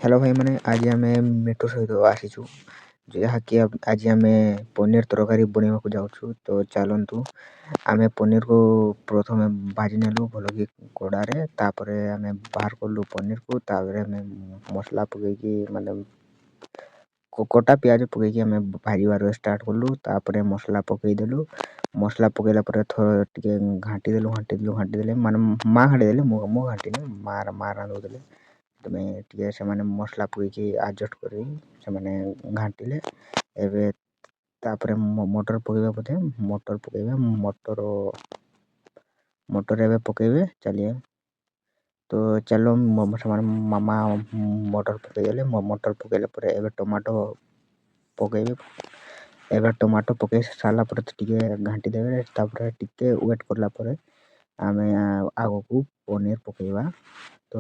Hello ଭାଇମାନେ, ଆଜି ଆମେ ମିଟୁ ସହିତ ଆସିଛୁ, ଯାହାକି ଆଜି ଆମେ ପନିର ତରକାରୀ ବନେଇବାକୁ ଯାଉଛୁ। ତ ଚାଲନ୍ତୁ, ଆମେ ପନିରକୁ ପ୍ରଥମେ ଭାଜି ନେଲୁ ଭଲକି କଡ଼ାରେ। ତାପରେ ଆମେ ବାହାର କଲୁ ପନିରକୁ। ତାପରେ ଆମେ ମସଲା ପକେଇକି, ମାନେ କଟା ପିଆଜ ପକେଇକି ଆମେ ଭାଜିବାର ଷ୍ଟାର୍ଟ କଲୁ। ତାପରେ ମସଲା ପକେଇଦେଲୁ। ମସଲା ପକେଇଲା ପରେ ଟିକେ ଘାଣ୍ଟି ଦେଲୁ, ଘାଣ୍ଟି ଦେଲୁ, ଘାଣ୍ଟି ଦେଲେ, ମାନେ ମା ଘାଣ୍ଟି ଦେଲେ। ମୁଁ ଘାଣ୍ଟିନି, ମା ରାନ୍ଧୁଥିଲେ। ସେଥିପାଇଁ ଟିକେ ସେମାନେ ମସଲା ପକେଇକି ଆଡ଼ଜଷ୍ଟ କରି ସେମାନେ ଘାଣ୍ଟିଲେ। ଏବେ ତାପରେ ମଟର ପକେଇବା ବୋଧେ, ମଟର ପକେଇବା। ମଟର ଏବେ ପକେଇବେ। ଚାଲିଏ ତ ଚାଲ। ସେମାନେ ମାମା ମଟର ପକେଇଦେଲେ। ମଟର ପକେଇଲା ପରେ ଏବେ ଟମାଟୋ ପକେଇବେ। ଏବେ ଟମାଟୋ ପକେଇ ସାରିଲା ପରେ ଟିକେ ଘାଣ୍ଟି ଦେବେ। ତାପରେ ଟିକେ ୱେଟ୍ କଲା ପରେ ଆମେ ଆଗକୁ ପନିର ପକେଇବା। ତ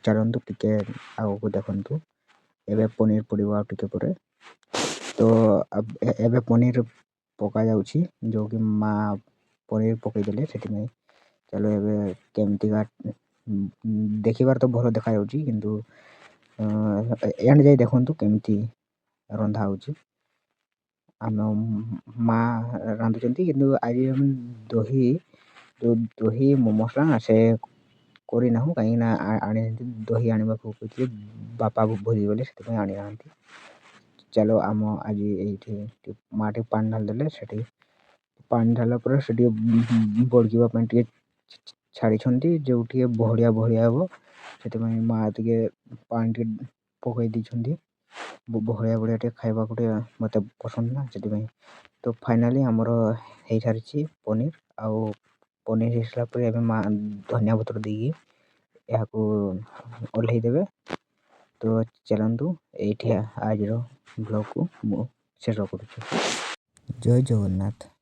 ଚାଲନ୍ତୁ, ଟିକେ ଆଗକୁ ଦେଖନ୍ତୁ। ଏବେ ପନିର ପଡ଼ିବ ଆଉ ଟିକେ ପରେ। ତ ଏବେ ପନିର ପକାଯାଉଛି, ଯେଉଁକି ମା ପନିର ପକେଇଦେଲେ। ସେଥିପାଇଁ ଚାଲ, ଏବେ କେମିତିକା ଦେଖିବାର ତ ଭଲ ଦେଖାଯାଉଛି, କିନ୍ତୁ ଏଣ୍ଡ ଯାଇ ଦେଖନ୍ତୁ କେମିତି ରନ୍ଧା ହେଉଛି। ଆମ ମା ରାନ୍ଧୁଛନ୍ତି, କିନ୍ତୁ ଆଜି ଆମେ ଦହି, ଯେଉଁ ଦହି ମସଲା ନା, ସେ କରିନାହୁଁ, କାହିଁକିନା ଆଣି ଦହି ଆଣିବାକୁ କହିଥିଲେ ବାପା ଭୁଲିଗଲେ, ସେଥିପାଇଁ ଆଣିନାହାନ୍ତି। ଚାଲ, ଆମ ଆଜି ଏଇଠି ମା ଟିକେ ପାଣି ଢାଳି ଦେଲେ। ସେଠି ପାଣି ଢାଳିଲା ପରେ ସେ ଟିକେ ବଳକିବା ପାଇଁ ଟିକେ ଛାଡ଼ିଛନ୍ତି, ଯେଉଁ ଟିକେ ବହଳିଆ ବହଳିଆ ହେବ। ସେଥିପାଇଁ ମା ଟିକେ ପାଣି ଟିକେ ପକାଇ ଦେଇଛନ୍ତି। ବହଳିଆ ବହଳିଆ ଟିକେ ଖାଇବାକୁ ଟିକେ ମୋତେ ପସନ୍ଦ ନା, ସେଥିପାଇଁ। ତ ଫାଇନାଲି ଆମର ହେଇସାରିଛି ପନିର। ଆଉ ପନିର ହେଇସାରିଲା ପରେ ଏବେ ମା ଧନିଆ ପତ୍ର ଦେଇକି ଏହାକୁ ଓହ୍ଲେଇ ଦେବେ। ତ ଚାଲନ୍ତୁ, ଏଇଠି ଆଜିର ବ୍ଲଗ୍କୁ ମୁଁ ଶେଷ କରୁଛି। ଜୟ ଜଗନ୍ନାଥ।